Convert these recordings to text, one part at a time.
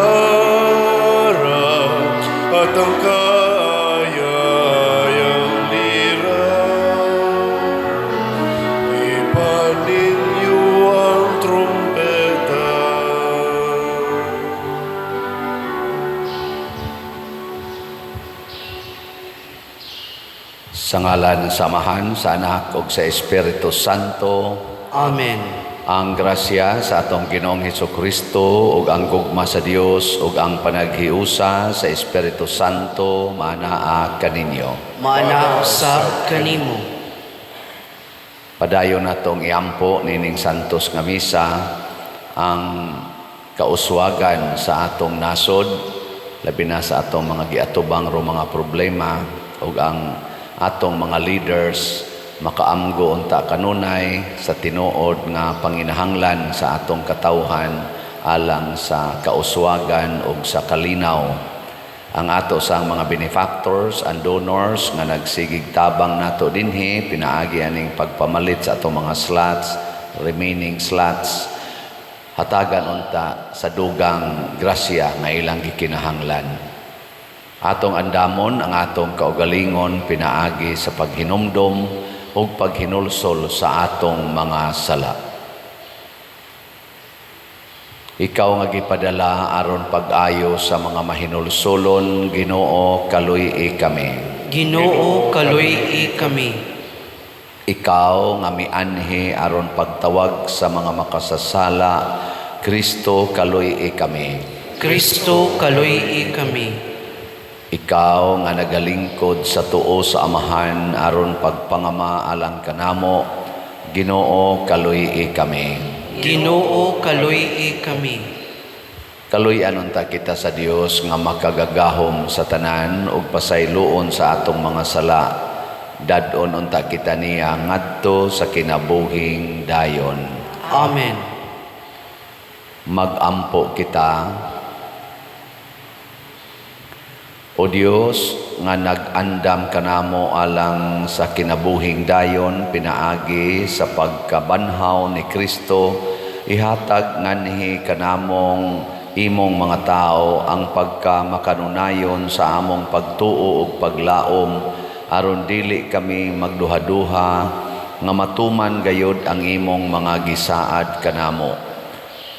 gitara at ang kayang lira. Hipan ninyo ang trumpeta. Sa ngalan sa Amahan, sa Anak ug sa Espiritu Santo. Amen. Ang grasya sa atong Ginoong Hesus Kristo ug ang gugma sa Dios ug ang panaghiusa sa Espiritu Santo manaa kaninyo. Maana usab kanimo. Padayon natong iampo nining santos nga misa ang kauswagan sa atong nasod, labi na sa atong mga giatubang ro mga problema, ug ang atong mga leaders makaamgo unta kanunay sa tinuod nga panginahanglan sa atong katawhan alang sa kauswagan ug sa kalinaw. Ang ato sang mga benefactors and donors nga nagsigig tabang nato dinhi pinaagi aning pagpamalit sa atong mga slots, remaining slots, hatagan unta sa dugang grasya nga ilang gikinahanglan. Atong andamon ang atong kaugalingon pinaagi sa paghinumdom ug paghinulsol sa atong mga sala. Ikaw nga gipadala aron pag-ayo sa mga mahinulsolon, Ginoo, kaluy-i kami. Ginoo, kaluy-i kami. Ikaw nga mianhi aron pagtawag sa mga makasasala, Kristo, kaluy-i kami. Kristo, kaluy-i kami. Ikaw nga nagalingkod sa tuo sa Amahan aron pagpangama alang kanamo, Ginoo, kaluy-i kami. Ginoo, kaluy-i kami. Kaluy-an unta kita sa Dios nga makagagahom sa tanan ug pasayloon sa atong mga sala. Dad-on unta kita niya ngadto sa kinabuhing dayon. Amen. Magampo kita. O Dios nga nag-andam kanamo alang sa kinabuhing dayon pinaagi sa pagkabanhaw ni Kristo, ihatag nganhi kanamong imong mga tao ang pagkamakanunayon sa among pagtuo ug paglaom, aron dili kami magduhaduha nga matuman gayod ang imong mga gisaad kanamo.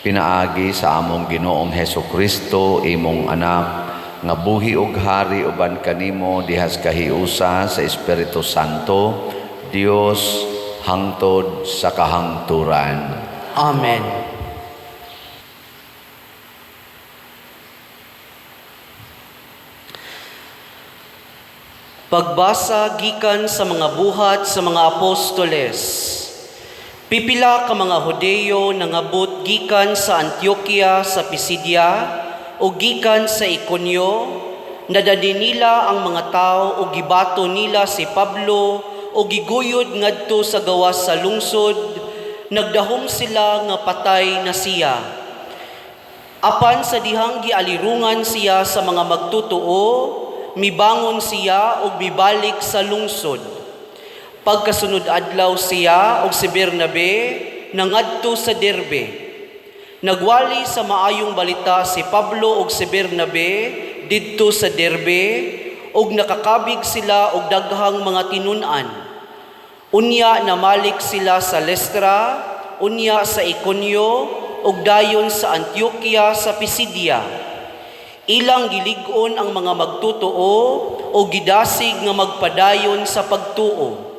Pinaagi sa among Ginoong Hesus Kristo, imong anak, nga buhi ug hari uban kanimo dihas kahiusa sa Espiritu Santo, Dios hangtod sa kahangturan. Amen. Pagbasa gikan sa mga buhat sa mga apostoles. Pipila ka mga Hudeyo nangabot gikan sa Antioquia sa Pisidia o gikan sa Iconio, nadani nila ang mga tao o gibato nila si Pablo o giguyod ngadto sa gawas sa lungsod, nagdahom sila nga patay na siya. Apan sa dihang gialirungan siya sa mga magtutoo, mibangon siya ug mibalik sa lungsod. Pagkasunod adlaw siya og si Bernabe nangadto sa Derbe. Nagwali sa maayong balita si Pablo ug si Bernabe didto sa Derbe ug nakakabig sila og daghang mga tinun-an. Unya namalik sila sa Listra, unya sa Iconio ug dayon sa Antioquia sa Pisidia. Ilang gilig-on ang mga magtutoo o gidasig nga magpadayon sa pagtuo.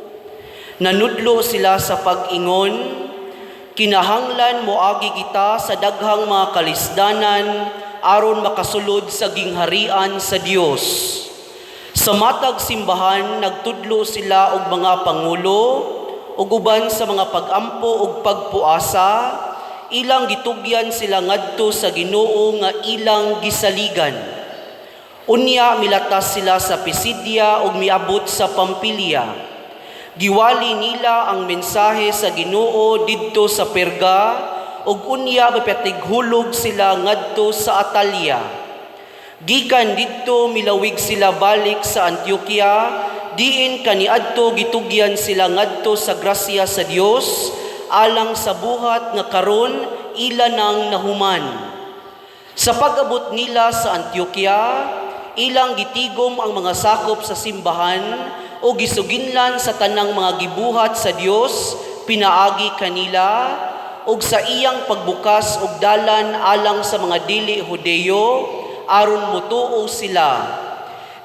Nanudlo sila sa pag-ingon, kinahanglan moagi kita sa daghang mga kalisdanan aron makasulod sa gingharian sa Dios. Sa matag simbahan nagtudlo sila og mga pangulo ug uban sa mga pag-ampo ug pagpuasa, ilang gitugyan sila ngadto sa Ginoo nga ilang gisaligan. Unya milatas sila sa Pisidia ug miabot sa Pampilia. Giwali nila ang mensahe sa Ginoo didto sa Perga ug unya mapatighulog sila ngadto sa Atalia. Gikan didto milawig sila balik sa Antioquia, diin kaniadto gitugyan sila ngadto sa grasya sa Dios alang sa buhat nga karon ila nang nahuman. Sa pag-abot nila sa Antioquia, ilang gitigom ang mga sakop sa simbahan o gisuginlan sa tanang mga gibuhat sa Dios pinaagi kanila ug sa iyang pagbukas og dalan alang sa mga dili Hudeyo aron mutuo sila.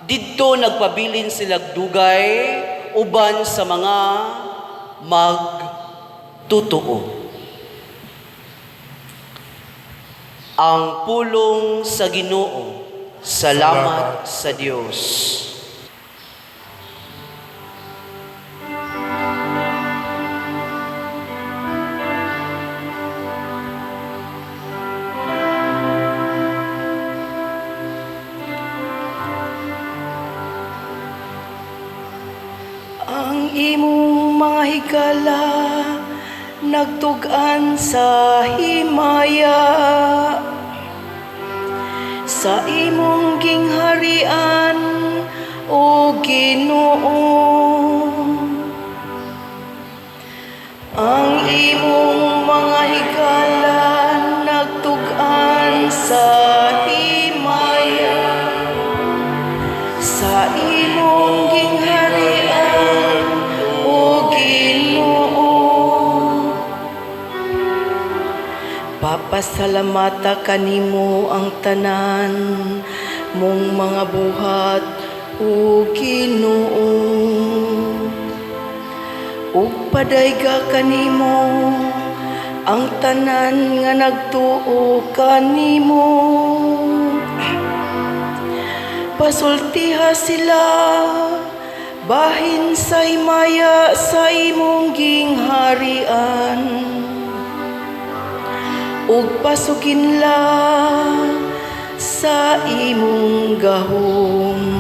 Didto nagpabilin sila dugay uban sa mga magtutuo. Ang pulong sa Ginoo. Salamat sa Dios. Ang imong mga higala nagtug-an sa himaya, sa imong gingharian, o Ginoo. Ang imong mga higala nagtug-an sa himaya, sa imong gingharian, o Ginoo. Papasalamata kanimo ang tanan mong mga buhat, o Ginoo. Ug padayga kanimo ang tanan nga nagtuo kanimo. Pasultiha sila bahin sa himaya sa imong gingharian, ug pasukinla sa imong gahom.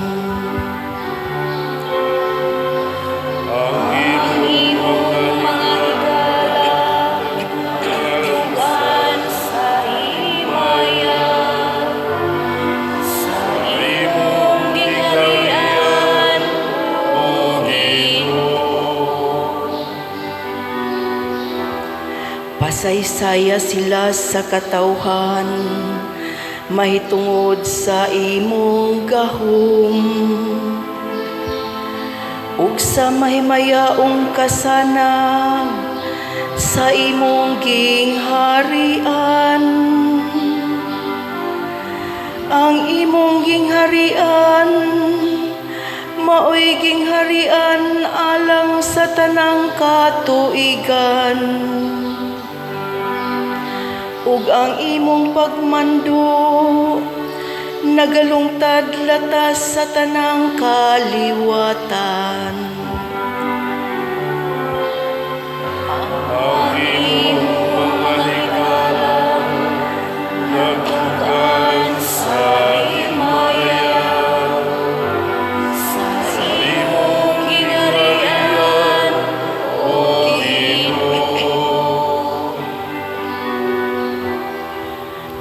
Ang imong mga higala nagtug-an sa himaya, sa imong gingharian, o Ginoo. Pasaysaya sila sa katawhan mahitungod sa imong gahom, ug sa mahimayaong kasanag sa imong gingharian. Ang imong gingharian maoy gingharian alang sa tanang katuigan, ug ang imong pagmando nagalungtad latas sa tanang kaliwatan. Ang imong mga higala nagtug-an sa himaya, sa imong gingharian, o Ginoo.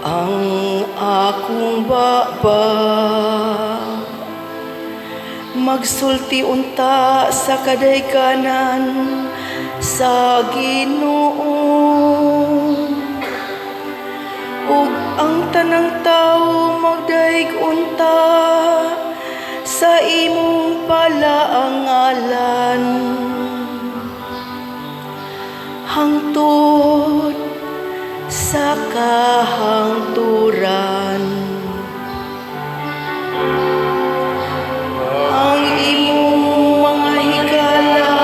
Ang akong baba magsulti unta sa kadaykanan sa Ginoo, ug ang tanang tawo magdayeg unta sa imong palaangalan hangtod sa kahangturan. Ang imong mga higala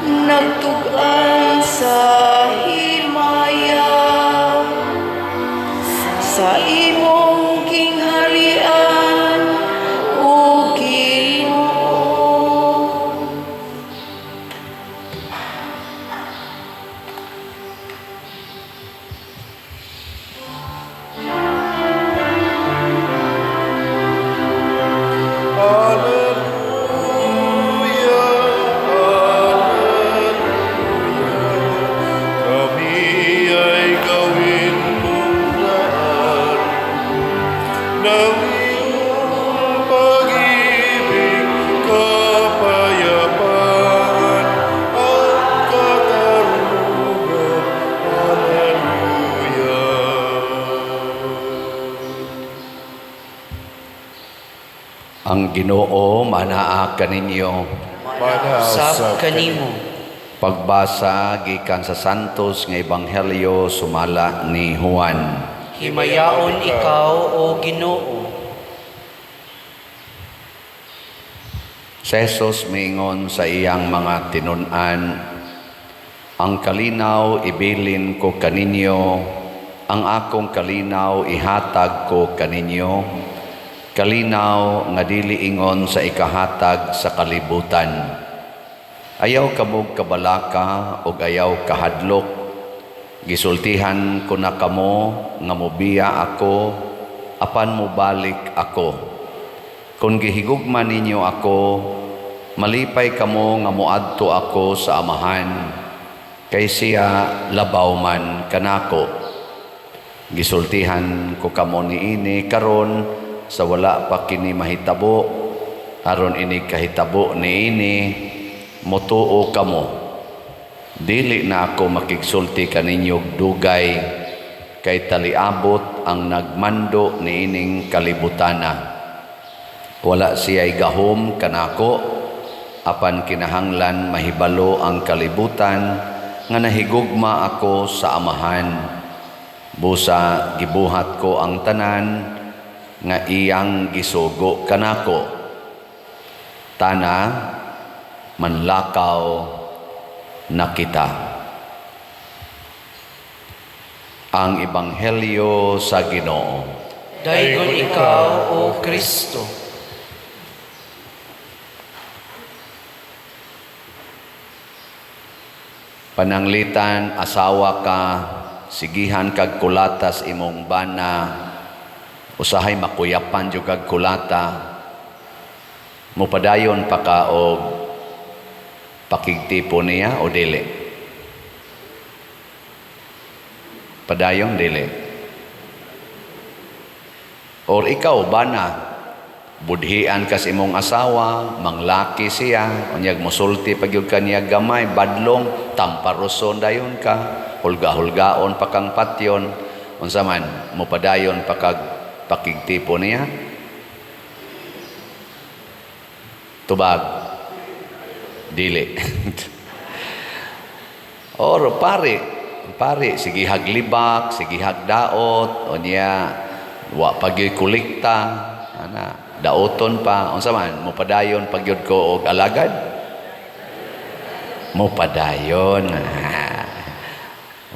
nagtug-an sa himaya, sa imong gingharian, o Ginoo. Alleluia, Alleluia, kami ay gawin mong daan ng iyong pag-ibig, kapayapaan at katarungan. Alleluia. Ang Ginoo manaa kaninyo. Sab kanimo. Pagbasa gikan sa Santos nga Ebanghelyo sumala ni Juan. Himayaon ikaw, O Ginoo. Si Jesus miingon sa iyang mga tinun-an, "Ang kalinaw ibilin ko kaninyo, ang akong kalinaw ihatag ko kaninyo, kalinaw nga dili ingon sa ikahatag sa kalibutan. Ayaw kamog kabalaka ug ayaw kahadlok. Gisultihan ko na kamo nga mobiya ako, apan mobalik ako. Kung gihigugma ninyo ako, malipay kamo nga moadto ako sa Amahan, kay siya labaw man kanako. Gisultihan ko kamo niini karon sa wala pa kini mahitabo, aron ini kahitabo niini motuo kamo. Dili na ako makigsulti kaninyo dugay, kay taliabot ang nagmando niining kalibutana. Wala siya'y gahom kanako, apan kinahanglan mahibalo ang kalibutan nga nahigugma ako sa Amahan. Busa gibuhat ko ang tanan nga iyang gisugo kanako. Tana, manlakaw na kita." Ang Ebanghelyo sa Ginoo. Daygon ikaw, O Kristo. Pananglitan asawa ka, sigihan kag kulatas imong bana, usahay makuyapan jud kag kulata, mupadayon pa ka og pakigtipo niya o dili? Padayon, dili? Or ikaw, bana, budhian kas imong asawa, manglaki siya, unyag musulti pag yun kaniya gamay, badlong, tamparoson dayon ka, hulga-hulgaon pa kang patyon, unsa man, mupadayon pa kag pakigtipo niya? Tubag, dili. Or pare, pare, sige haglibak, sige hagdaot, unya, wa pag kolekta, ana, daoton pa, unsa man, mupadayon pag yun ko og alagad? Mupadayon.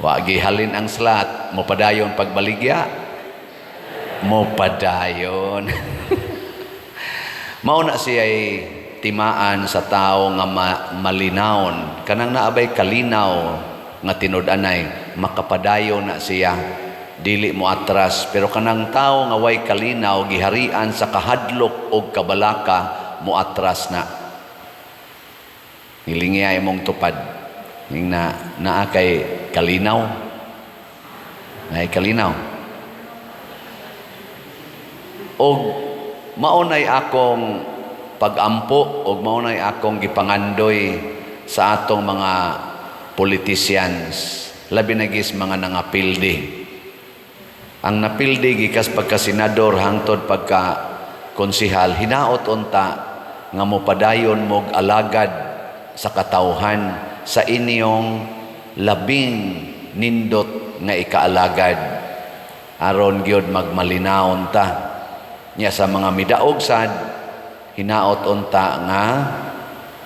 Wa gihalin ang slat, mupadayon pagbaligya? Mupadayon. Mao na siya'y timaan sa tao nga malinawon. Kanang naabay kalinaw nga tinud-anay, makapadayon na siya, dili mo atras. Pero kanang tao nga way kalinaw, giharian sa kahadlok og kabalaka, mo atras na. Nilingiya imong tupad. Ning na naa kay kalinaw. Naay kalinaw. Og maunay akong pagampo og maunay akong gipangandoy sa atong mga politicians, labi na gis mga nangapildi. Ang napildi gikas pagka senador hangtod pagka konsihal, hinaot unta nga mopadayon mog alagad sa katawhan sa inyong labing nindot nga ikaalagad, aron gyud magmalinawon ta. Nya sa mga midaog sad, hinaot unta nga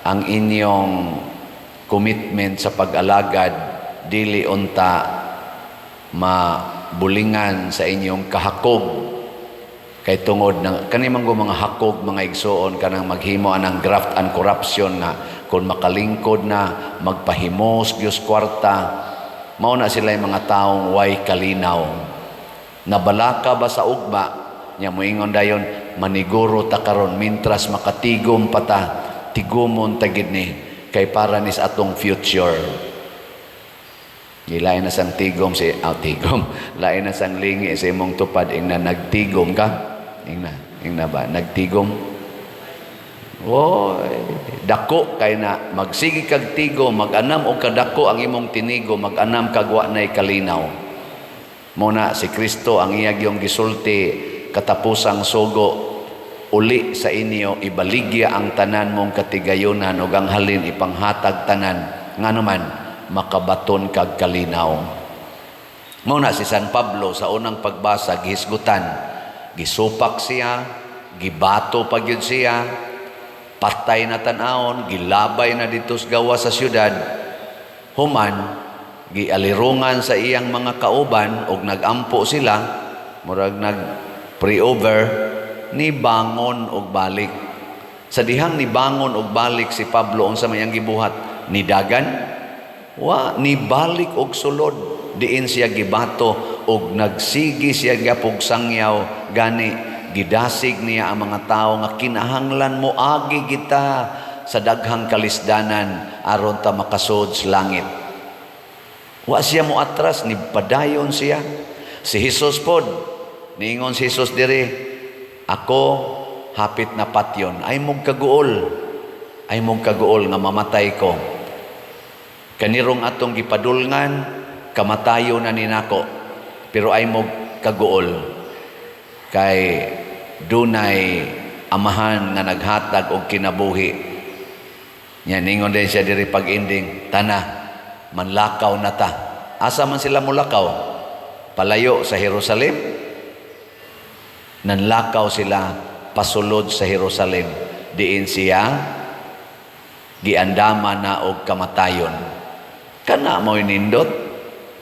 ang inyong commitment sa pag-alagad dili unta mabulingan sa inyong kahakog, kay tungod ng kani man mga hakog, mga igsuon, kanang maghimo anang graft and corruption nga kung makalingkod na magpahimos gyud kwarta. Mao na sila yung mga taong way kalinaw. Nabalaka ba sa ugma nya moingon dayon, "Maniguro ta karon mintras makatigom pa ta, tigumon ta gid ni kay para nis atong future." Lain na sang tigom si tigom. Lain na sang lingi sa imong tupad ingna nagtigom ka. Ingna, ingna ba nagtigom? Oy, dako kay na magsige kag tigom, mag-anam og kadako ang imong tinigo, mag-anam kag wa nay kalinaw. Muna si Kristo ang iya gyung gisulti katapusang sugo. uli sa inyo, ibaligya ang tanan mong katigayunan ug ang halin ipanghatag tanan, ngano man makabaton kag kalinaw. Mao na si San Pablo sa unang pagbasa gihisgutan, gisupak siya, gibato pa gyud siya, patay na tan-awon, gilabay na dito sa gawas sa syudad. Human gialirungan sa iyang mga kauban og nagampo sila, murag nag pray-over, ni bangon og balik. Sa dihang nibangon og balik si Pablo, unsa may ang gibuhat? Nidagan? Wa, nibalik og sulod diin siya gibato og nagsigi siya gapog sangyaw. Gani gidasig niya ang mga tao nga kinahanglan mo agi kita sa daghang kalisdanan aron ta makasud sa langit. Wa siya mo atras, ni padayon siya. Si Jesus pod, niingon si Jesus diri, "Ako hapit na patyon, ay mong kaguol, ay mong kaguol nga mamatay ko. Kanirong atong gipadulngan, kamatayo na ninako, pero ay mong kaguol kay dunay Amahan nga naghatag og kinabuhi." Nya ningon din siya diri pag-ending, "Tana, manlakaw na ta." Asa man sila mulakaw? Palayo sa Jerusalem? Nanlakaw sila pasulod sa Jerusalem diin siya giandama na og kamatayon. Kana mo'y nindot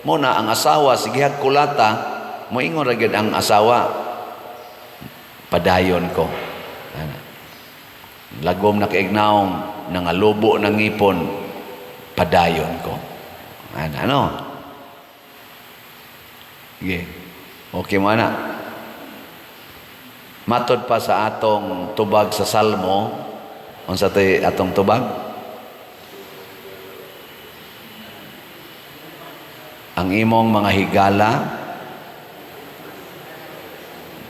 mo na ang asawa sige kulata, moingon ra gyud ang asawa, "Padayon ko." Ana. Lagom na kaignaong, nangalubo ng ngipon, "Padayon ko." Ana, ano? Sige. Okay mo ana. Matod pa sa atong tubag sa Salmo, unsa to'y atong tubag? Ang imong mga higala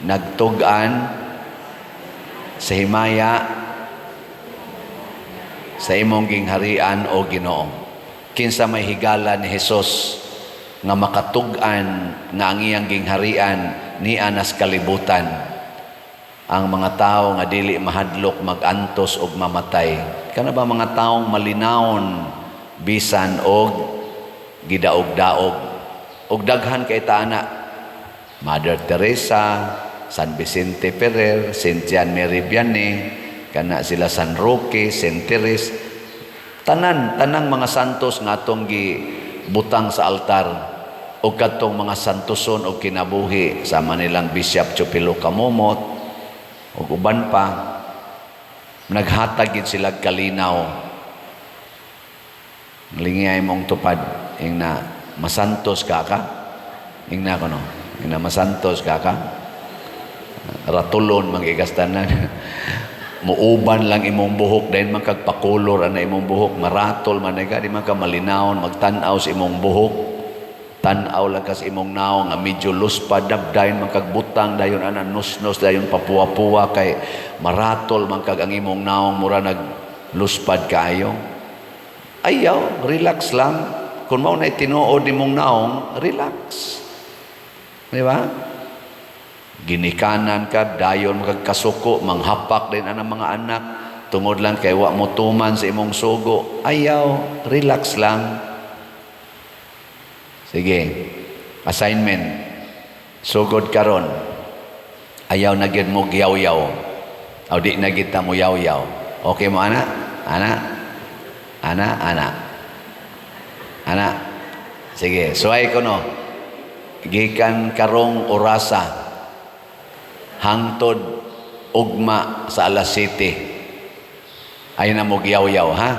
nagtug-an sa himaya sa imong gingharian, o Ginoo. Kinsa may higala ni Hesus nga makatug-an nga ang iyang gingharian niya nas kalibutan? Ang mga tao nga dili mahadlok magantos og mamatay. Kana ba mga taong malinawon bisan og gidaog-daog? Og daghan kay ta ana. Mother Teresa, San Vicente Ferrer, Saint Jean Marie Vianney, kana sila San Roque, Saint Therese, tanan tanang mga santos nga atong gibutang sa altar o kadtong mga santoson og kinabuhi sama nilang Bishop Chupilo Camomot ug uban pa, naghatag gid sila kalinaw. Lingiyay mong tupad, ingna, "Masantos ka ka?" Ingna ko no, ingna, "Masantos ka ka?" Ratulon magigastanan. Muuban lang imong buhok, dahil man kag pakulor ana imong buhok, maratol man ka, di man ka malinawon magtan-aw sa imong buhok. Tan-aw lang kas imong naong nga medyo luspad, dayon man kag butang dayon ana nusnos, dayon papuwa-puwa kay maratol man kag ang imong naong mura nag luspad kaayo. Ayaw, relax lang. Kung mao na tinuod imong naong, relax, di ba? Ginikanan ka, dayon magkasuko, manghapak din ang mga anak tungod lang kay wa mo tuman sa imong sugo. Ayaw, relax lang. Sige, assignment. Sugod karon. Ayaw na gyud mo giyaw-yaw. O di na gyud ta mo yaw-yaw. Okay mo ana? Ana? Ana, ana. Ana. Sige, suway ko no. Gikan karong orasa hangtod ugma sa alas 7. Ayaw na mo giyaw-yaw, ha?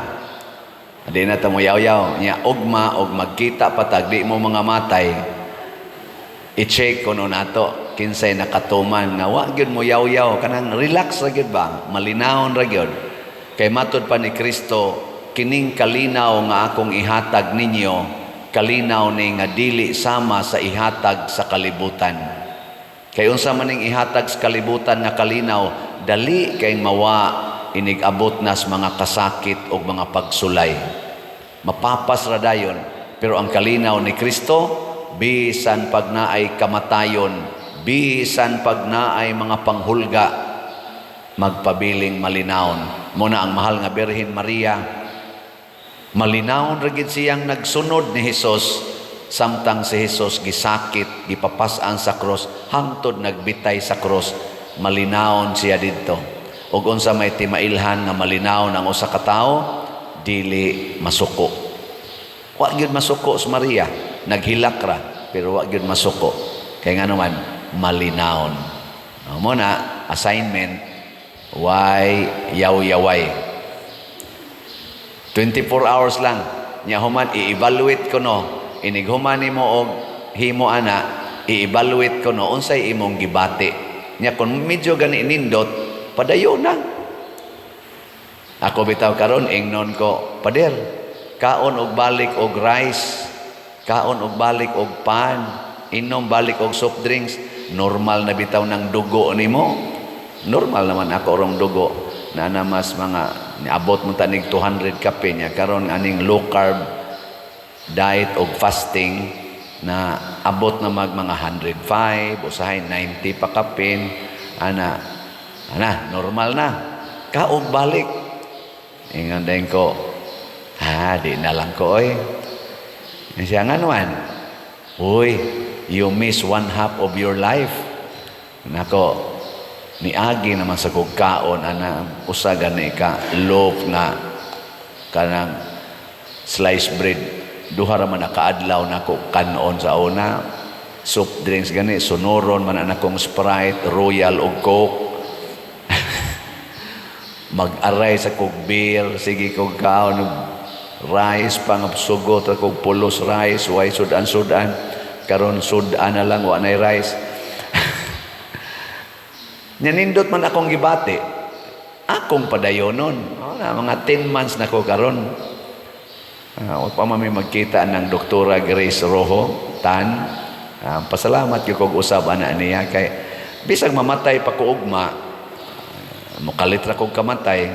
Di na ta mo yaw-yaw. Nya ugma og magkita patag di mo mga matay. I-check ko no nato kinsay nakatuman nga wa gyud mo yaw-yaw, kanang relax ra gyud ba, malinawon ra gyud. Kay matod pa ni Kristo, "Kining kalinaw nga akong ihatag ninyo, kalinaw ni nga dili sama sa ihatag sa kalibutan." Kay unsa man ning ihatag sa kalibutan nga kalinaw, dali kay mawa inig-abot nas mga kasakit o mga pagsulay. Mapapas ra dayon, pero ang kalinaw ni Kristo, bisan pag naay kamatayon, bisan pag naay mga panghulga, Magpabiling malinawon. Mao na ang mahal nga Birhen Maria, malinawon ra gid siyang nagsunod ni Hesus samtang si Hesus gisakit, gipapas-an sa krus, hangtod nagbitay sa krus, malinawon siya didto. Ug unsa may timailhan nga malinawon ang usa ka tawo? Dili masuko. Wa gyud masuko si Maria, naghilak ra pero wa gyud masuko. Kay nga naman malinawon. Mao na assignment, why yaw-yaway. 24 hours lang. Nya human i-evaluate ko no. Inig human nimo og himo ana, i-evaluate ko no unsay imong gibati. Nya kung medyo gani nindot, padayon na. Ako bitaw karon ingnon ko, "Pader, kaon og balik og rice, kaon og balik og pan, inom balik og soft drinks, normal na bitaw ng dugo nimo." Normal naman ako rong dugo na na mas mga niabot mo tanig 200 kape niya karon aning low carb diet og fasting na abot na mag mga 105, usahay 90 pa kapin ana. Ana normal na kaog balik. Ingon din ko, "Ha, di na lang ko oy." Siya nga naman, "Uy, you miss one half of your life." Nako, niagi naman sa kog kaon ana usa gani ka loaf nga kanang sliced bread, duha ra man nakaadlaw nako kanon sa una. Soft drinks gani, sunuron man ana kong Sprite, Royal ug Coke. Mag-aray sa kog beer, sige kog kaon og rice pa nga sugot ra kog pulos rice, way sudan-sudan. Karon sudan na lang, wa nay rice. Nya nindot man akong gibati, akong padayonon. Oh, na, mga 10 months na ko karon. Wa pa man mi magkita ng Doktora Grace Rojo Tan. Pasalamat gyud kog usab ana niya kay bisag mamatay pa ko ugma, mukalit ra kog kamatay,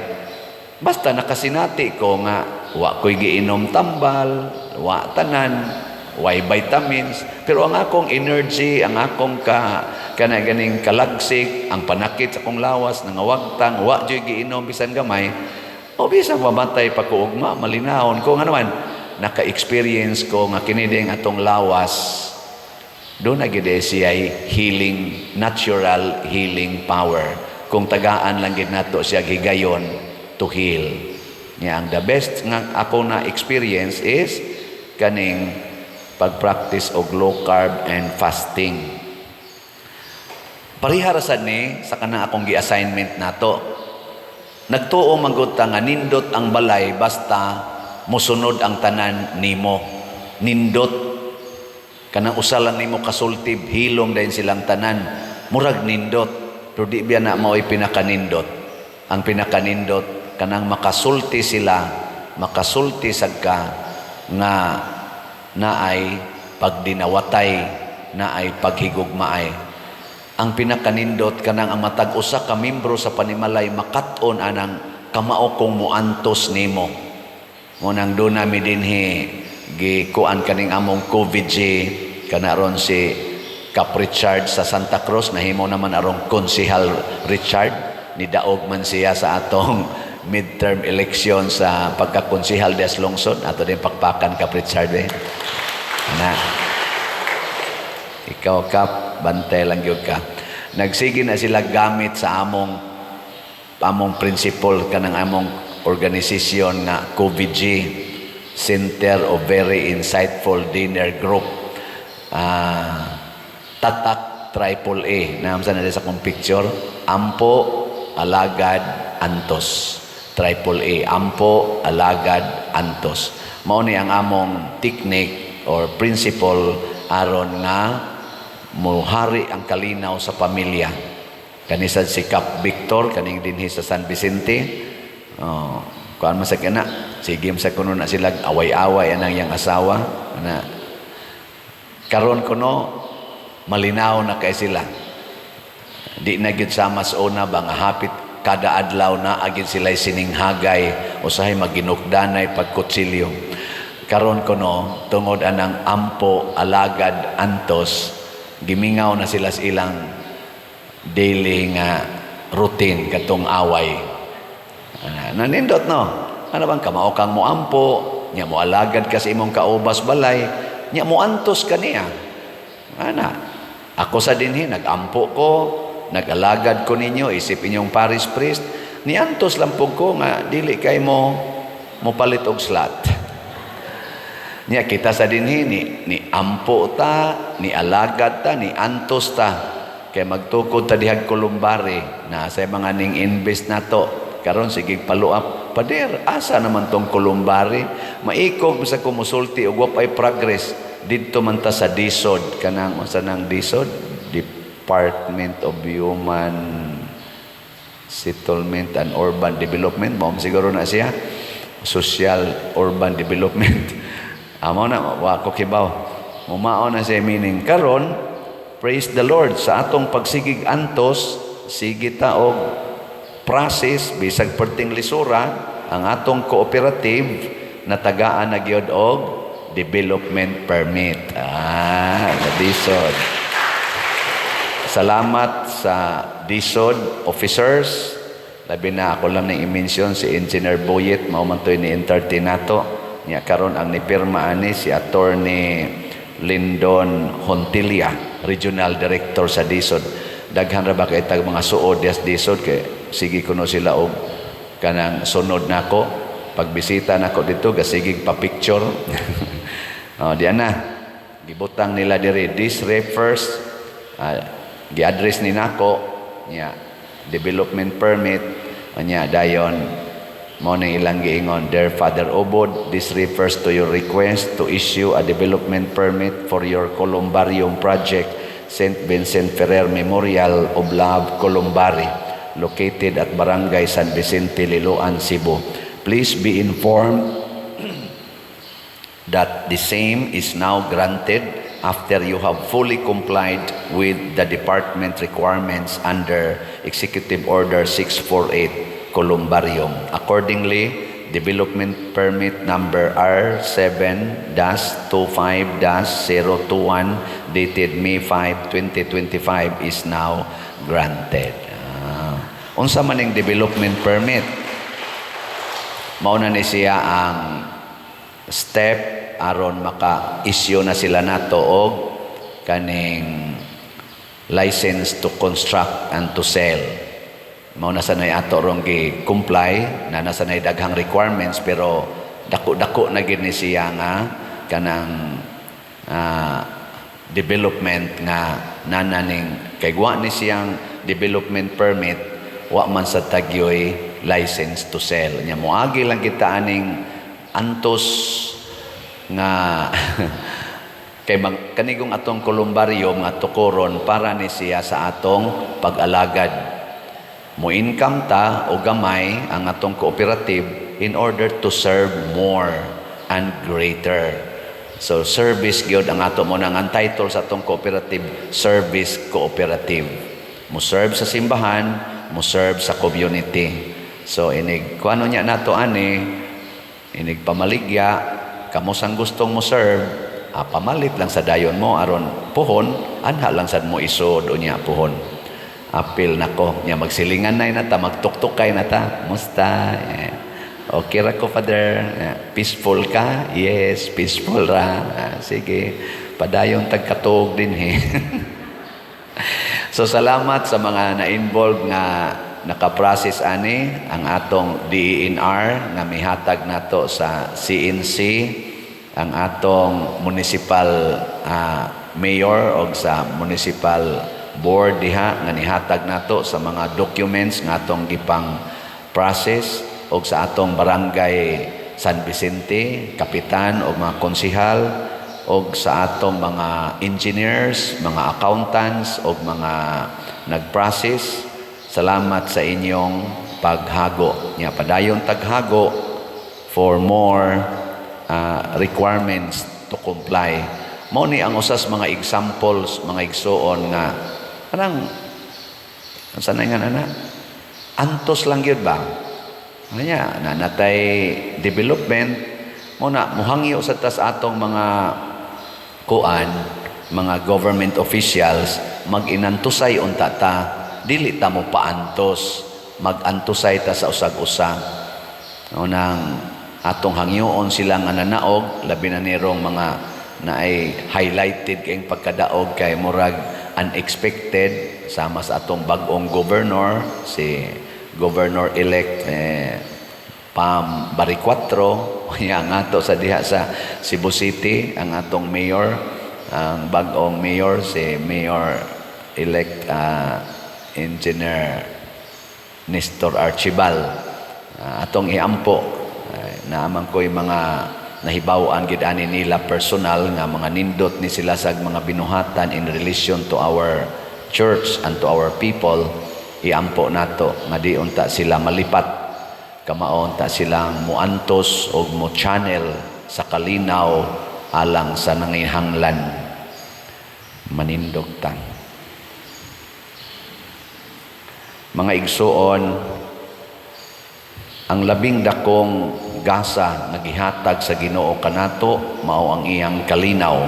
basta nakasinati ko nga wa ko'y giinom tambal, wa tanan, way vitamins, pero ang akong energy, ang akong ka kana ganing kalagsik, ang panakit sa akong lawas nangawagtang, wa juy giinom bisan gamay. O bisan mamatay pa ko ugma, malinawon ko nga naman naka-experience ko nga kini ding atong lawas do na gid siya healing, natural healing power kung tagaan lang gid nato siya higayon to heal. Nya ang the best nga ako na experience is kaning pag-practice og low carb and fasting. Pareha ra sad ni sa kanang akong gi-assignment nato. Nagtuo man gud ta nga nindot ang balay basta mosunod ang tanan nimo. Nindot kanang usa lang nimo kasultib, hilom dayon silang tanan, murag nindot, pero di biya na mao'y pinakanindot. Ang pinakanindot kanang makasulti sila, makasulti sad ka nga naay pagdinawatay, naay paghigugmaay. Ang pinakanindot kanang ang matag usa ka membro sa panimalay makat-on anang kamao kong muantos nimo. Mo nang do nami dinhi gikuan kaning among COVID-G kana ron si Kap Richard sa Santa Cruz, nahimo naman arong Konsehal Richard, nidaog man siya sa atong midterm election sa pagkakonsehal des lungsod. Ato din pakpakan, Kap Richard eh. Na ikaw, Kap, bantay lang gyud ka. Nagsige na sila gamit sa among principle kanang among organisasyon nga COVG, Center of Very Insightful Dinner Group. Tatak triple A naamsa na sa akong picture, ampo, alagad, antos. Triple A, ampo, alagad, antos. Mao ni ang among technique or principle aron nga muhari ang kalinaw sa pamilya. Kanisad si Kap Victor kaning dinhi sa San Vicente, oh, kuan man sa kana, sige sa kuno na sila away-away anang iyang asawa na. Karon kuno malinaw na kay sila, di na gyud sa mas una ba nga hapit kada adlaw na agin sila sininghagay, usahay maginukdanay pagkutsilyo. Karon kuno, tungod anang ampo, alagad, antos, gimingaw na sila sa ilang daily nga routine katong away. Ah, nanindot, no? Ano bang kamao kang moampo, nya mo alagad ka sa imong kaubas balay, nya mo antos ka niya. Ana, ako sa dinhi nagampo ko, nag-alagad ko ninyo isip inyong parish priest, niantos lang pud ko nga dili kay mo mo palit og slot. Nya kita sa dinhi ni ampo ta, ni alagad ta, ni antos ta. Kay magtukod ta dihag columbary na sa mga ning invest nato. Karon sige follow up. "Pader, asa naman tong columbary?" Maikog sa kumusulti og wa pay progress didto man ta sa DHSUD, kanang unsa nang DHSUD, Department of Human Settlement and Urban Development mo siguro na siya, Social Urban Development. Amo na, wa ko kibaw. Mumao na siya meaning. Karon, praise the Lord, sa atong pagsigig antos, sige ta og process bisag perting lisura, ang atong cooperative natagaan na gyud og development permit. Ah, DHSUD. Salamat sa DHSUD officers. Labi na ako lang nang i-mention si Engineer Boyet, mao man to'y ni entertain nato. Nya karon ang nipirma ani si Attorney Lindon Hontilia, Regional Director sa DHSUD. Daghan ra ba kay tag mga suod dias DHSUD, kay sige kuno sila og kanang sunod nako pagbisita nako dito, gasigig pa picture. Oh, di na gibutang nila diri, "This refers," gi-address ni nako nya development permit. Nya dayon mao na ilang giingon, "Dear Father Obod, this refers to your request to issue a development permit for your columbarium project, St. Vincent Ferrer Memorial of Love Columbary, located at Barangay San Vicente, Liloan, Cebu. Please be informed that the same is now granted after you have fully complied with the department requirements under Executive Order 648 Columbarium. Accordingly, development permit number R7-25-021 dated May 5, 2025 is now granted." Ah. Unsa man ning development permit? Mao na ni siya ang step aron maka-issue na sila nato og kaning license to construct and to sell. Mao na sanay ato rong gi-comply na nasa nay daghang requirements, pero dako-dako na gid ni siya nga kanang development nga nananing, kay wa ni siyang development permit, wa man sa tagyoy license to sell. Nya moagi lang kita aning antos nga kay mag, kanigong atong columbarium nga tukoron para ni siya sa atong pag-alagad. Mo income ta o gamay ang atong cooperative in order to serve more and greater. So service gyud ang ato mo nang ang title sa atong cooperative, Service Cooperative. Mo serve sa simbahan, mo serve sa community. So inig kuano niya nato ani, inig pamaligya, kamo sang gustong mo serve, pamalit lang sa dayon mo aron puhon anha lang sad mo isod unya puhon. Apil nako nya magsilingan na ta, magtuktukay na ta. "Musta?" "Eh, okay ra ko, Father." "Eh, peaceful ka?" "Yes, peaceful ra." "Ah, sige, padayon tagkatuog din he." So salamat sa mga na-involve nga naka-process ani, ang atong DENR nga mihatag nato sa CNC, ang atong municipal mayor og sa municipal board diha nga nihatag nato sa mga documents nga atong gipang process, og sa atong Barangay San Vicente, kapitan og mga konsehal, og sa atong mga engineers, mga accountants og mga nag-process. Salamat sa inyong paghago. Nya padayon taghago for more requirements to comply. Mao ni ang usas mga examples, mga igsuon, nga kanang unsa na nga ana? Antos lang gyud ba? Kanya, na natay development mo na muhangyo sa tas atong mga kuan, mga government officials, mag-inantusay unta ta. Dili ta mo paantos, mag-antusay ta sa usag-usa. Unang atong hangyoon sila nga nanaog, labi na nirong mga naay highlighted kayong pagkadaog kay murag unexpected, sama sa atong bag-ong governor, si Governor-elect Pam Baricuatro, unya ang ato sa diha sa Cebu City, ang atong mayor, ang bag-ong mayor, si Mayor-elect Engineer Nestor Archibal. Atong iampo, naaman ko'y mga nahibaw-an gid ani nila personal nga mga nindot ni sila sa mga binuhatan in relation to our church and to our people. Iampo nato nga di unta sila malipat, kamao unta silang muantos og mo channel sa kalinaw alang sa nanginhanglan. Manindog ta. Mga igsuon, ang labing dakong gasa nga gihatag sa Ginoo kanato mao ang iyang kalinaw.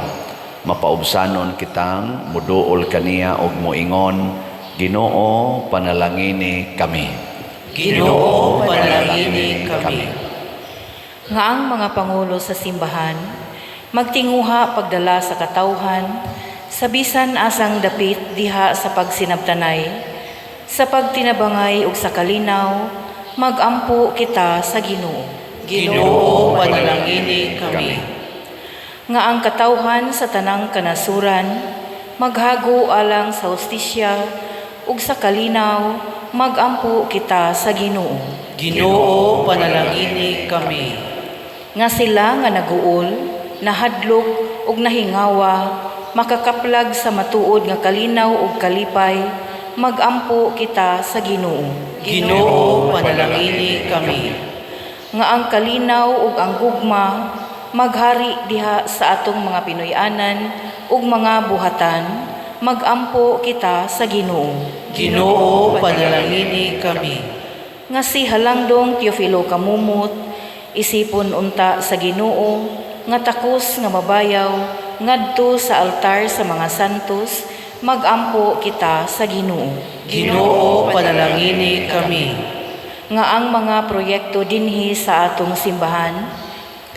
Mapaubsanon kitang muduol kaniya og moingon, "Ginoo, panalangini kami." Ginoo, panalangini kami. Nga ang mga pangulo sa simbahan magtinguha pagdala sa katawhan sa bisan asang dapit diha sa pagsinabtanay, sa pagtinabangay ug sa kalinaw, magampo kita sa Ginoo. Ginoo, panalangini kami. Nga ang katawhan sa tanang kanasuran maghago alang sa hustisya ug sa kalinaw, magampo kita sa Ginoo. Ginoo, panalangini kami. Nga sila nga naguol, nahadlok ug nahingawa makakaplag sa matuod nga kalinaw ug kalipay, magampo kita sa Ginoo. Ginoo, panalangini kami. Nga ang kalinaw ug ang gugma maghari diha sa atong mga Pinoy-anan ug mga buhatan, magampo kita sa Ginoo. Ginoo, panalangini kami. Nga si Halangdong Teofilo Camomot isipon unta sa Ginoo nga takos nga mabayaw ngadto sa altar sa mga santos, magampo kita sa Ginoo. Ginoo, panalangini kami. Nga ang mga proyekto dinhi sa atong simbahan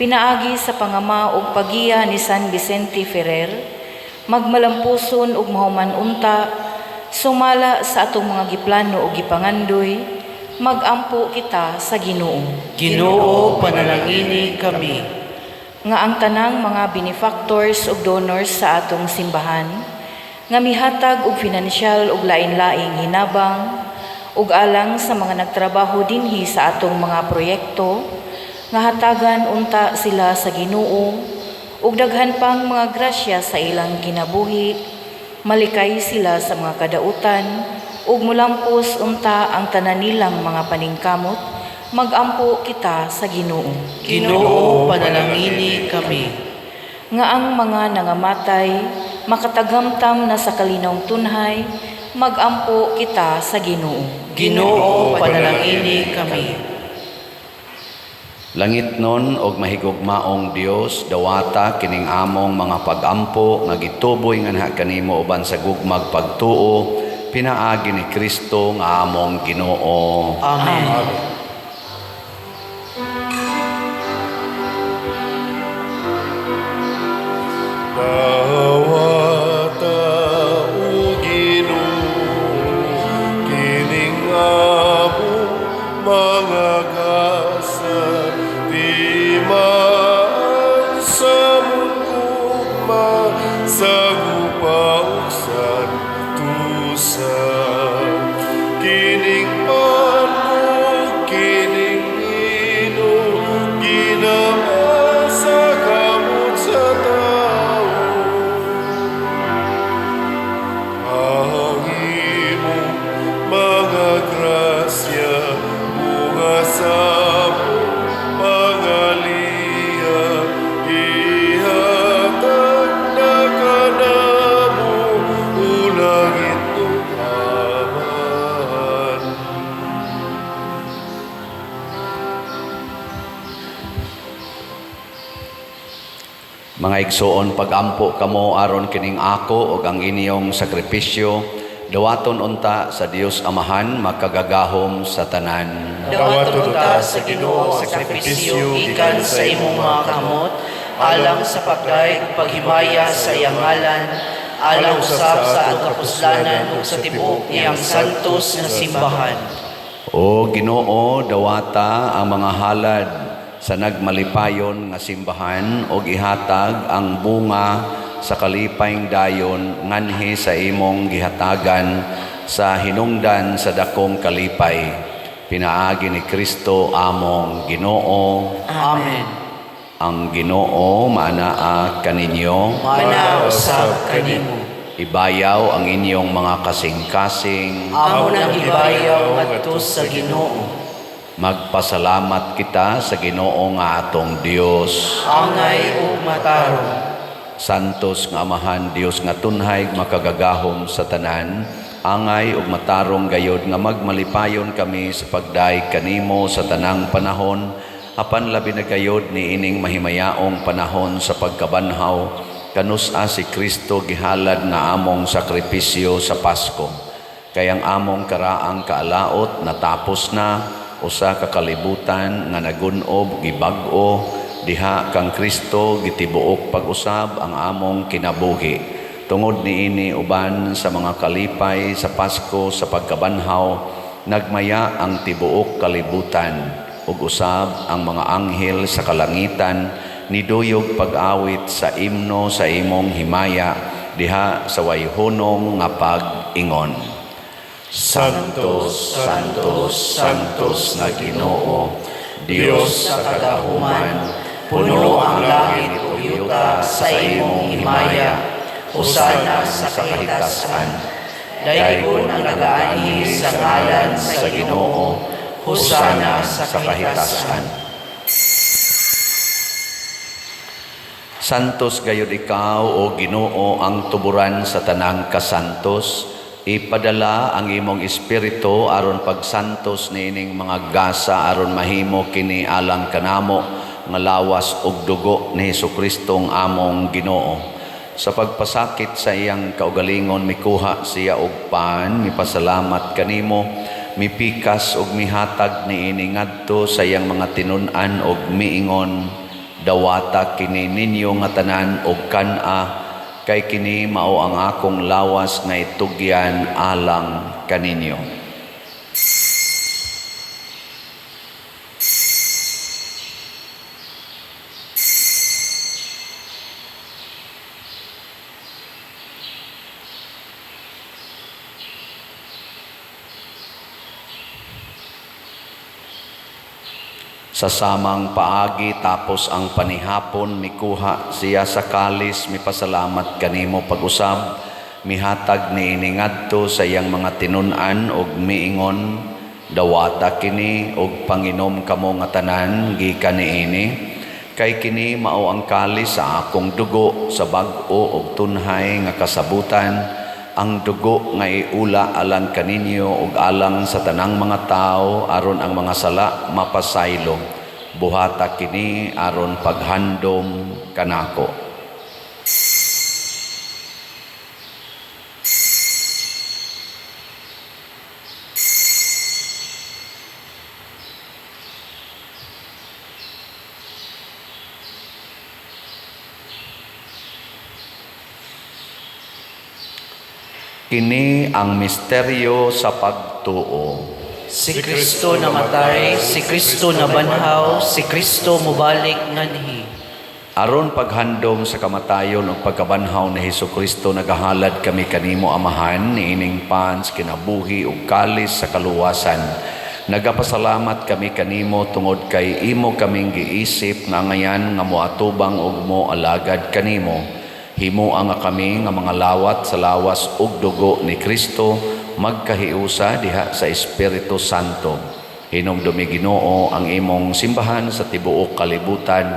pinaagi sa pangama ug pagiya ni San Vicente Ferrer magmalampuson ug mahuman unta sumala sa atong mga giplano ug gipangandoy, magampo kita sa Ginoo. Ginoo, panalangini kami. Nga ang tanang mga benefactors ug donors sa atong simbahan nga mihatag og finansyal ug lain-laing hinabang ug alang sa mga nagtrabaho dinhi sa atong mga proyekto, nga hatagan unta sila sa Ginoo ug daghan pang mga grasya sa ilang kinabuhi, malikay sila sa mga kadautan ug mulampos unta ang tanan nilang mga paningkamot, magampo kita sa Ginoo. Ginoo, panalangini kami. Nga ang mga nangamatay makatagamtam na sa kalinawng tunhay, magampo kita sa Ginoo. Ginoo, panalangini kami. Langit nun og mahigugmaong Dios, dawata kining among mga pagampo nga gituboy nganha kanimo uban sa gugmag pagtuo pinaagi ni Kristo nga among Ginoo. Amen. Amen. Dawata, o Ginoo, kining among mga gasa, timaan sa among gugma, sa gupa ug santusan. Kining pan ug kining bino, ginama sa kamot sa tawo. Ang imong mga grasya, bunga sa among mga liya, ihatag na kanamo, o langit ug Amahan. Mga igsoon, pagampo kamo aron kining ako ug ang inyong sakripisyo Dawaton unta sa Dios Amahan makagagahom sa tanan. Dawaton unta sa Ginoo ang sakripisyo gikan sa imong mga kamot alang sa pagdayeg ug paghimaya sa iyang ngalan, alang usab sa atong kapuslanan ug sa tibuok niyang santos nga simbahan. O Ginoo, dawata ang mga halad sa nagmalipayon nga simbahan og ihatag ang bunga sa kalipayng dayon nganhi sa imong gihatagan sa hinungdan sa dakong kalipay. Pinaagi ni Kristo among Ginoo. Amen. Ang Ginoo maanaa kaninyo. Mana usab kanimo. Ibayaw ang inyong mga kasing-kasing. Amo nang ibayaw ngadto sa Ginoo. Magpasalamat kita sa Ginoo nga atong Dios. Angay ug matarong. Santos nga Amahan, Dios nga tunhay makagagahom sa tanan, angay ug matarong gayod nga magmalipayon kami sa pagdayeg kanimo sa tanang panahon, apan labi na gayod niining mahimayaong panahon sa pagkabanhaw, kanus-a si Kristo gihalad nga among sakripisyo sa Pasko. Kay ang among karaang kaalaot natapos na, usa ka kalibutan nga nagun-ob gibag-o diha kang Kristo gitibuok pag-usab ang among kinabuhi. Tungod niini uban sa mga kalipay sa Pasko sa pagkabanhaw, nagmaya ang tibuok kalibutan ug usab ang mga anghel sa kalangitan niduyog pag-awit sa imno sa imong himaya diha sa wayhunong nga pag-ingon. Santos, Santos, Santos na Ginoo, Dios sa kagahuman, puno ang langit ug yuta sa imong himaya, hosana sa kahitasan. Daygon ang nagaanhi sa ngalan sa Ginoo, hosana sa kahitasan. Santos gayud ikaw o Ginoo ang tuburan sa tanang kasantos. Ipadala ang imong espiritu aron pagsantos niining mga gasa aron mahimo kini alang kanamo nga lawas ug dugo ni Hesukristo ang among Ginoo. Sa pagpasakit sa iyang kaugalingon mikuha siya og pan, mipasalamat kanimo, mipikas ug mihatag niini ngadto sa iyang mga tinun-an ug miingon, dawata kini ninyo nga tanan og kan-a, kay kini mao ang akong lawas nga itugyan alang kaninyo. Sa samang paagi tapos ang panihapon mikuha siya sa kalis mipasalamat kanimo pag-usab mihatag niini ngadto sa iyang mga tinun-an ug miingon, dawata kini ug panginom kamo nga tanan gikan niini, kay kini mao ang kalis sa akong dugo sa bag-o ug tunhay nga kasabutan, ang dugo nga iula alang kaninyo ug alang sa tanang mga tawo aron ang mga sala mapasaylo. Buhata kini aron paghandom kanako. Kini ang misteryo sa pagtuo. Si Kristo namatay, si Kristo nabanhaw, si Kristo mobalik nganhi. Aron paghandom sa kamatayon ug pagkabanhaw ni Hesukristo, nagahalad kami kanimo Amahan niining pan sa kinabuhi ug kalis sa kaluwasan. Nagapasalamat kami kanimo tungod kay imo kaming giisip nga ngayan nga moatubang ug moalagad kanimo. Himoa nga kami nga mga lawat sa lawas ug dugo ni Kristo magkahiusa diha sa Espiritu Santo. Hinumdumi Ginoo ang imong simbahan sa tibuok kalibutan.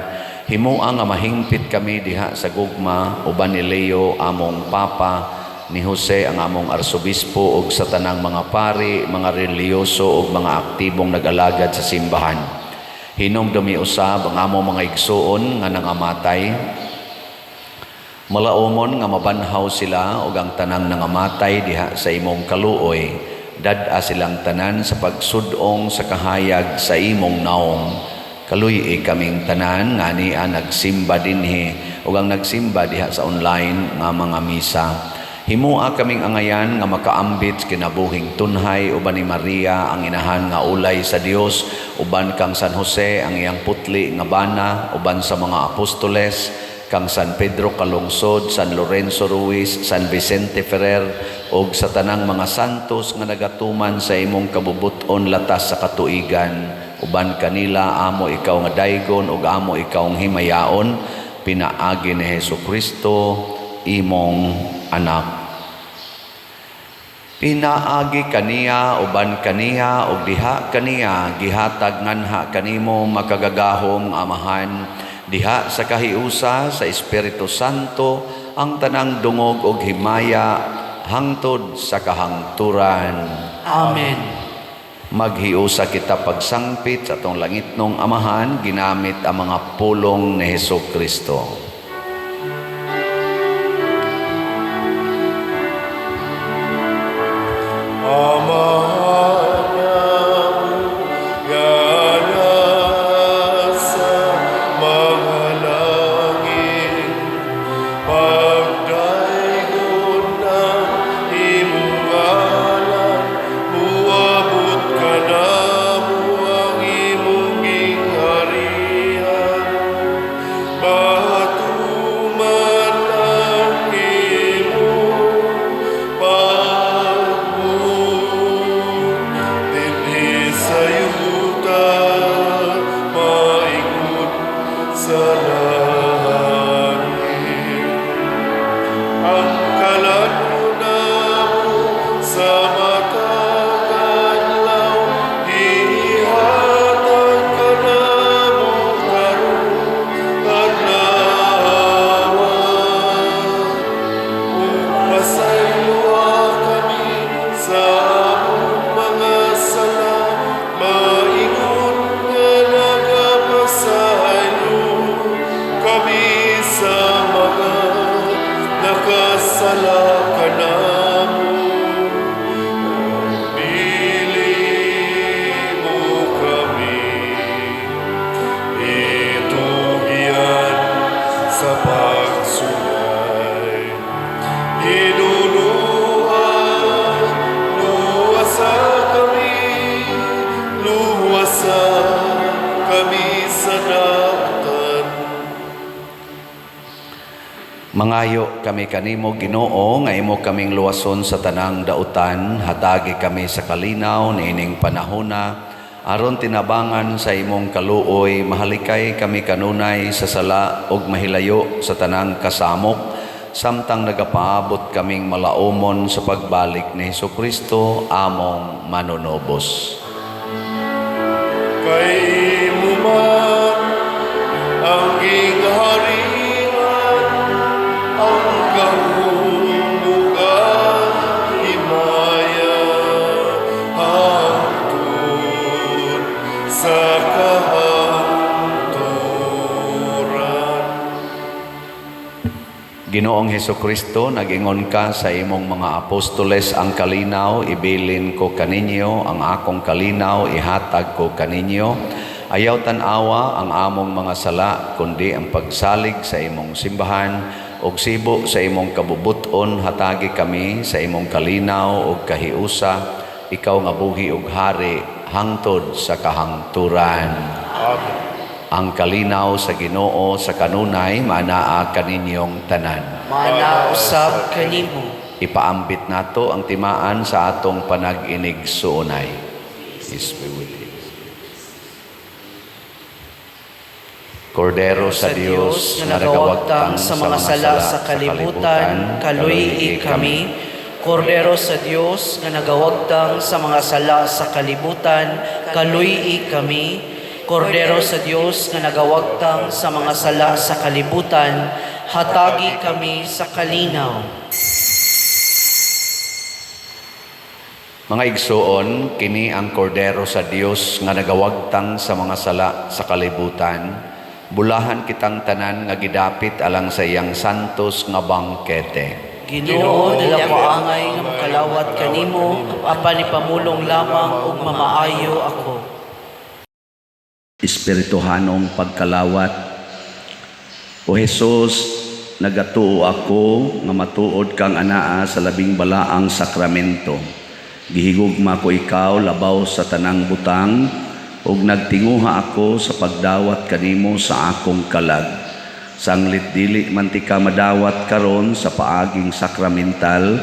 Himoa nga mahingpit kami diha sa gugma uban ni Leo among Papa, ni Jose ang among arsobispo ug sa tanang mga pari, mga relihiyoso ug mga aktibong nag-alagad sa simbahan. Hinumdumi usab ang among mga igsuon nga nangamatay. Malaumon nga mabanhaw sila ug ang tanang nangamatay diha sa imong kaluoy, dad-a silang tanan sa pagsud-ong sa kahayag sa imong naong. Kaluy-i kaming tanan nga ania nagsimba dinhi ug ang nagsimba diha sa online nga mga misa. Himoa kaming angayan nga makaambit sa kinabuhing tunhay uban ni Maria, ang inahan nga ulay sa Dios, uban kang San Jose, ang iyang putli nga bana, uban sa mga apostoles, kang San Pedro Calungsod, San Lorenzo Ruiz, San Vicente Ferrer ug sa tanang mga santos nga nagatuman sa imong kabubut-on latas sa katuigan. Uban kanila amo ikaw nga daygon ug amo ikaw himayaon pinaagi ni Hesus Kristo, imong anak. Pinaagi kaniya, uban kaniya ug diha kaniya, gihatag nganha kanimo, makagagahom nga Amahan, diha sa kahiusa sa Espiritu Santo, ang tanang dungog ug himaya hangtod sa kahangturan. Amen. Maghiusa kita pagsangpit sa atong langitnong Amahan ginamit ang mga pulong ni Hesus Kristo. Amahan namo nga nasa mga langit, pagdaygon ang imong ngalan, muabot kanamo ang imong gingharian, matuman ang imong pagbuot dinhi sa yuta maingon sa langit. Ang kalan-on namo sa matag adlaw, ihatag kanamo karong adlaw. Ug pasayloa kami sa among mga sala, maingon nga nagapasaylo kami sa mga nakasala kanamo. Dili mo kami itugyan sa pagsulay. Hinunua, luwasa kami, luwasa kami sa dautan. Mangayo kami kanimo, Ginoo, nga imo kaming luwason sa tanang dautan. Hatagi kami sa kalinaw niining panahona aron tinabangan sa imong kaluoy, mahalikay kami kanunay sa sala ug mahilayo sa tanang kasamok samtang nagapaabot kaming malaumon sa pagbalik ni Hesukristo, among manunubos. Kay imo man ang gingharian, ang gahom ug ang himaya, hangtod sa kahangturan. Ginoong Hesukristo, nag-ingon ka sa imong mga apostoles, "Ang kalinaw ibilin ko kaninyo, ang akong kalinaw ihatag ko kaninyo." Ayaw tan-awa ang among mga sala, kundi ang pagsalig sa imong simbahan, ug sibo sa imong kabubuton, hatagi kami sa imong kalinaw ug kahiusa, ikaw nga buhi ug hari hangtod sa kahangturan. Amen. Ang kalinaw sa Ginoo sa kanunay maanaa kaninyong tanan. Maanaa usab kanimo. Ipaambit nato ang timaan sa atong panag-inigsuonay. Peace be with you. Kordero sa Dios nga nagawagtang sa mga sala sa kalibutan, kaluy-i kami. Kordero sa Dios nga nagawagtang sa mga sala sa kalibutan, kaluy-i kami. Kordero sa Dios nga nagawagtang sa mga sala sa kalibutan, hatagi kami sa kalinaw. Mga igsuon, kini ang Kordero sa Dios nga nagawagtang sa mga sala sa kalibutan. Bulahan kitang tanan nga gidapit alang sa iyang santos nga bangkete. Ginoo, dili ako angay nga makalawat kanimo, apan ipamulong lamang ug mamaayo ako. Espirituhanong pagkalawat. O Hesus, nagatuo ako nga matuod kang anaa sa labing balaang sakramento. Gihigugma ko ikaw labaw sa tanang butang ug nagtinguha ako sa pagdawat kanimo sa akong kalag. Sanglit dili man tika madawat karon sa paaging sakramental,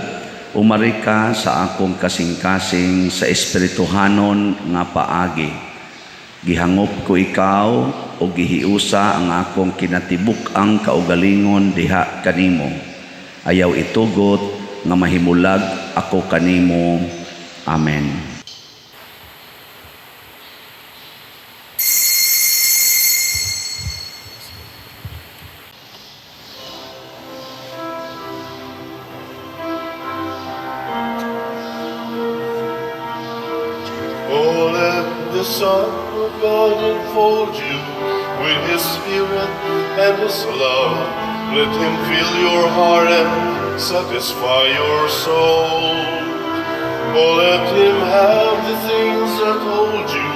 umari ka sa akong kasing-kasing sa espirituhanon nga paagi. Gihangop ko ikaw o gihiusa ang akong kinatibuk-ang kaugalingon diha kanimo. Ayaw itugot nga mahimulag ako kanimo. Amen. Oh, let the Son of God enfold you with His Spirit and His love. Let Him fill your heart and satisfy your soul. Oh, let Him have the things that hold you,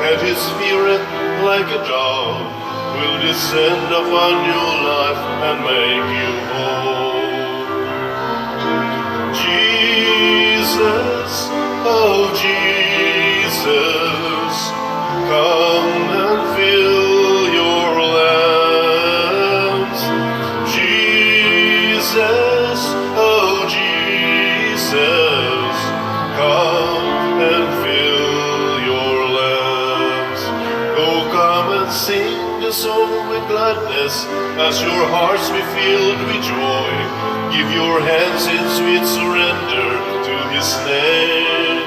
and His Spirit, like a dove, will descend upon your life and make you whole. Jesus, oh Jesus, come and fill your lamps. Jesus, oh Jesus, come and fill your lamps. Oh, come and sing a song with gladness as your hearts be filled with joy. Give your hands in sweet surrender to His name.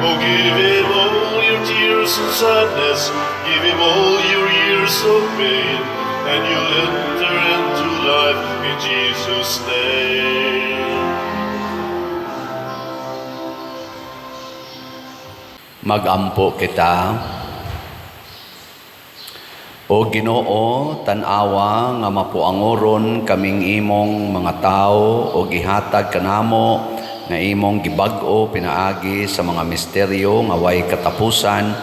Oh, give Him all your tears and sadness, give Him all your years of pain, and you'll enter into life in Jesus' name. Magampo kita. O Ginoo, tan-awa nga mapuangoron kaming imong mga tao o gihatag kanamo nga imong gibag-o pinaagi sa mga misteryo nga way katapusan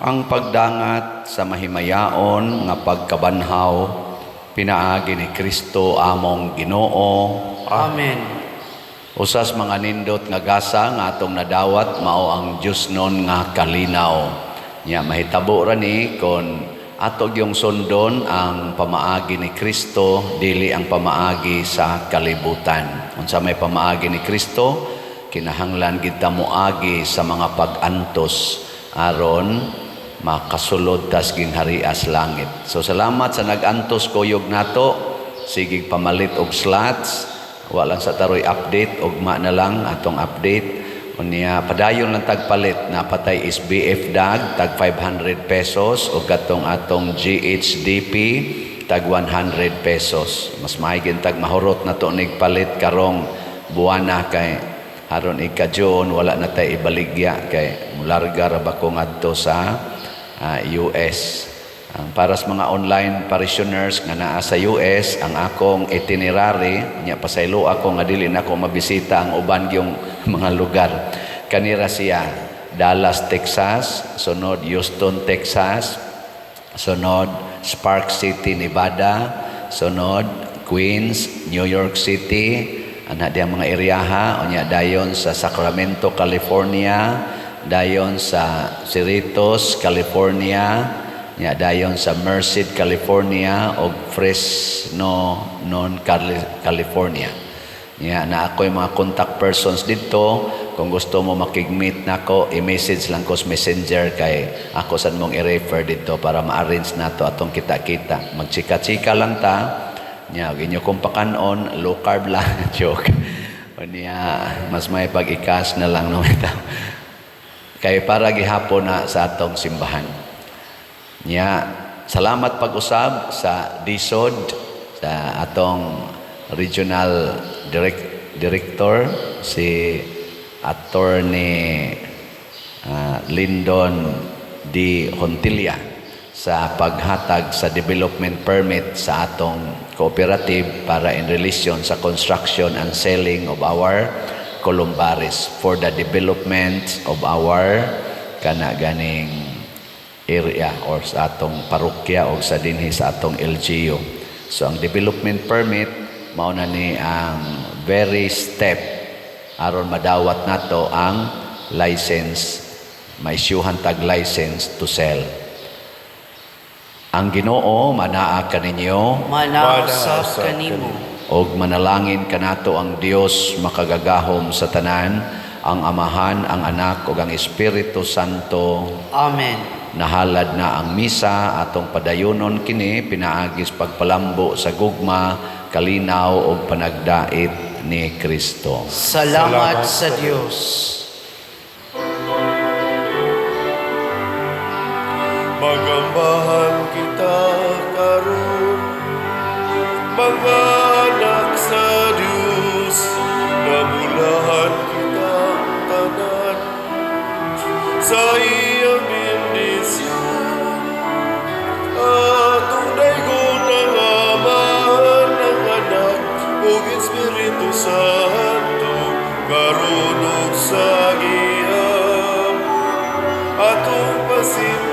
ang pagdangat sa mahimayaon nga pagkabanhaw pinaagi ni Kristo among Ginoo. Amen. Usas mga nindot nga gasa nga atong nadawat mao ang Dios nun nga kalinaw. Nya mahitabo ra ni kon ato gyung sundon ang pamaagi ni Kristo dili ang pamaagi sa kalibutan. Unsa may pamaagi ni Kristo, kinahanglan gid ta moagi sa mga pag-antos aron makasulod tas gingharias langit. So salamat sa nag-antos kuyog nato, sige pamalit og slots. Wa lang sa taroy update, ugma na lang atong update. Unya padayon lang tagpalit na patay SBF dag tag 500 pesos ug katong atong GHDP tag 100 pesos. Mas maigin tag mahurot na to nig palit karong buwana kay aron ika June wala na tay ibaligya kay mularga ra ba ko ngadto sa US. Ang para sa mga online parishioners nga naa sa US, ang akong itinerary, nya pasaylo ako nga dili na ako mabisita ang uban gyung mga lugar. Kanira siya Dallas, Texas, sunod Houston, Texas, sunod Spark City, Nevada, sunod Queens, New York City, ana diyang mga eryaha, unya dayon sa Sacramento, California, dayon sa Cerritos, California, nya dayon sa Merced, California ug Fresno, non California. Nya na ako yung mga contact persons dito. Kung gusto mo makig-meet nako, i-message lang ko sa Messenger kay ako sad mong i-refer dito para ma-arrange nato atong kita-kita. Magchika-chika lang ta. Nya ug inyo kong pakanon, low carb lang, joke. Unya mas may pag-ikas na lang no. Kay para gihapon na sa atong simbahan. Nya, salamat pag-usab sa DSOD, sa atong regional director, si Attorney Lyndon D. Hontilla. sa paghatag sa development permit sa atong cooperative para in relation sa construction and selling of our columbaries for the development of our kana ganing area or sa atong parokya o sa dinhi sa atong LGU. So ang development permit mao na ni ang very step aron madawat nato ang license, maisyuhan tag license to sell. Ang Ginoo manaa kaninyo. Manaa usab kanimo. Og manalangin kanato ang Dios makagagahom sa tanan, ang Amahan, ang Anak ug ang Espiritu Santo. Amen. Nahalad na ang misa, atong padayunon kini pinaagi sa pagpalambo sa gugma, kalinaw ug panagdait ni Kristo. Salamat sa Dios. Magambahan kita karon, mga anak sa Diyos, nabulahan kita tanan sa iyang bendisyon. Atong daygon ang Amahan, ang Anak, ug Espiritu Santo, karon ug sa gihapon. Atong pasimbahan.